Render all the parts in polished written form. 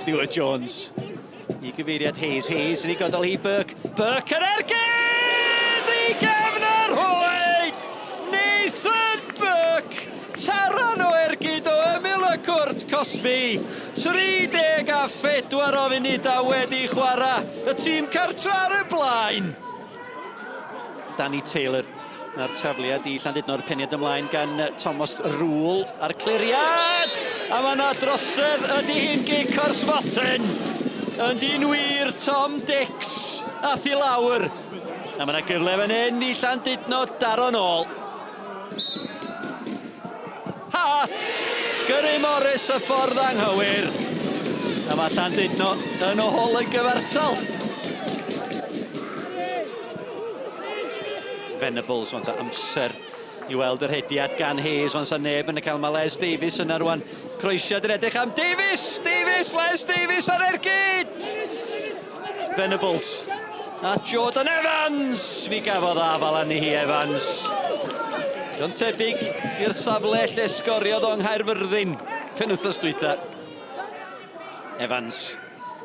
Stuart Jones. I gyfeiriad Hayes, Hayes yn ei gadael hi Burke. Burke yn ergyd! I gefn yr rhwyd! Nathan Burke! Taran o ergyd o ymyl y cwrt cosbi. 34 o funudau wedi chwarae. Y tîm cartra ar y blaen. Danny Taylor a'r tafliad i Llandudno'r peniad ymlaen gan Thomas Rule a'r cliriad! A mae yna drosedd, ydy hi'n gic o'r smotyn? Yn dyn wir, Tom Dix, ath i lawr. A mae yna gyfle fan hyn i Llandudno daro nôl. Hart! Gyrru Morris y ffordd anghywir. A mae Llandudno yn ôl yn gyfartal. Venables, want amser i weld yr hediad gan Hayes, ond sa neb yn y cael. Mae Les Davies yna rwan. Croesiad yn edrych am Davies! Davies! Les Davies ar ergyd! Venables. A Jordan Evans! Mi gafodd afal arni hi Evans. Digon tebyg i'r safle lle sgoriodd o yng Nghaerfyrddin penwythnos dwytha. Evans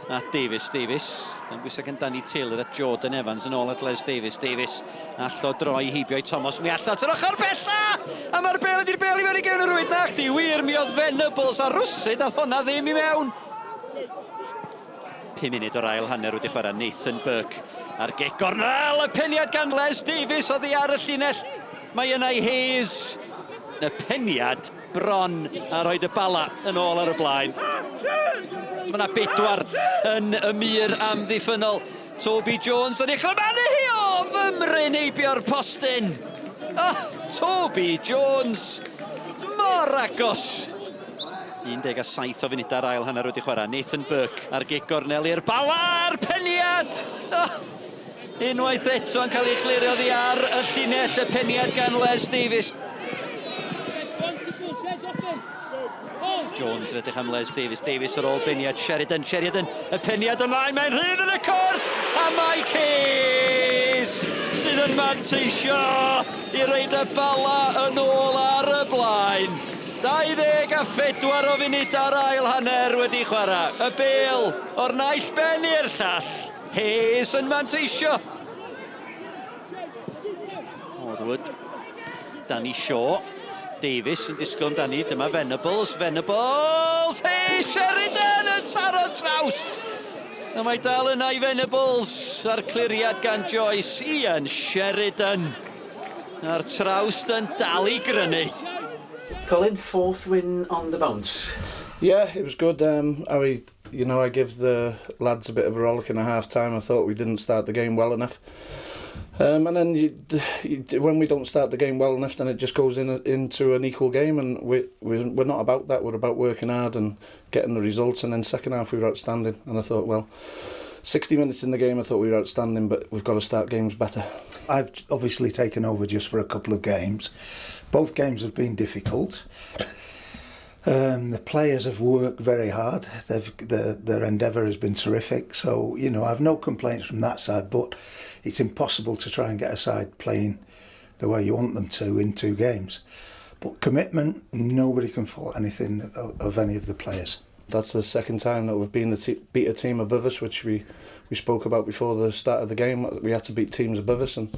a Davies. Davies, dan bwysau gan Danny Taylor a Jordan Evans yn ôl at Les Davies. Davies allo droi heibio i Thomas. Mi allo at yr ochr bella! A mae'r bel ydy'r bel i mewn i gefn y rwyd. Na chdi, wir, mi oedd Venables a rwsyd ath honna ddim i mewn. 5 munud o'r ail hanner wedi chwarae Nathan Burke ar gic gornel, y peniad gan Les Davies oddi ar y llinell. Mae yna i Hayes. Y peniad bron a rhoi y Bala yn ôl ar y blaen. Mae yna bedwar yn y mur amddiffynnol. Toby Jones yn ei chrymanu hi o fymryn heibio'r postyn. Oh, Toby Jones, mor agos. 17 o funudau'r ail hanner wedi chwarae. Nathan Burke ar gic gornel i'r Bala a'r peniad! Oh, unwaith eto yn cael ei chlirio oddi ar y llinell, y peniad gan Les Davies. Jones yn edrych am Les Davies. Davies ar ôl beniad Sheridan. Sheridan, y peniad ymlaen, mae'n rhydd yn y cwrt! A Mike Hayes sydd yn manteisio i reid y Bala yn ôl ar y blaen. 24 o funudau'r ail hanner wedi chwarae. Y bêl o'r naill ben i'r llall. Hayes yn manteisio. Horwood. Danny Shaw. Davies yn disgwyl amdani. Dyma Venables. Venables! Hey, Sheridan yn taro'r trawst! A mae dal yna i Venables a'r cliriad gan Joyce. Ian Sheridan. A'r trawst yn dal i grynu. Colin, fourth win on the bounce. Yeah, it was good. I give the lads a bit of a rollicking at half time. I thought we didn't start the game well enough. And then when we don't start the game well enough, then it just goes into an equal game, and we're not about that. We're about working hard and getting the results. And then second half we were outstanding, and I thought, well, 60 minutes in the game I thought we were outstanding, but we've got to start games better. I've obviously taken over just for a couple of games. Both games have been difficult. The players have worked very hard. Their endeavour has been terrific. So, you know, I've no complaints from that side, but it's impossible to try and get a side playing the way you want them to in two games. But commitment, nobody can fault anything of any of the players. That's the second time that we've been beat a team above us, which we spoke about before the start of the game. We had to beat teams above us, and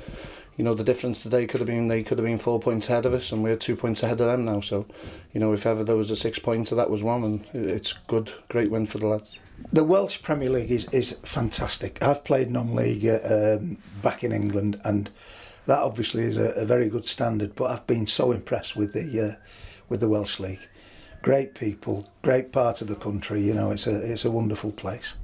you know the difference today could have been they could have been 4 points ahead of us, and we're 2 points ahead of them now. So, you know, if ever there was a 6 pointer, that was one, and it's good, great win for the lads. The Welsh Premier League is fantastic. I've played non-league back in England, and that obviously is a very good standard. But I've been so impressed with the Welsh League. Great people, great part of the country, you know, it's a wonderful place.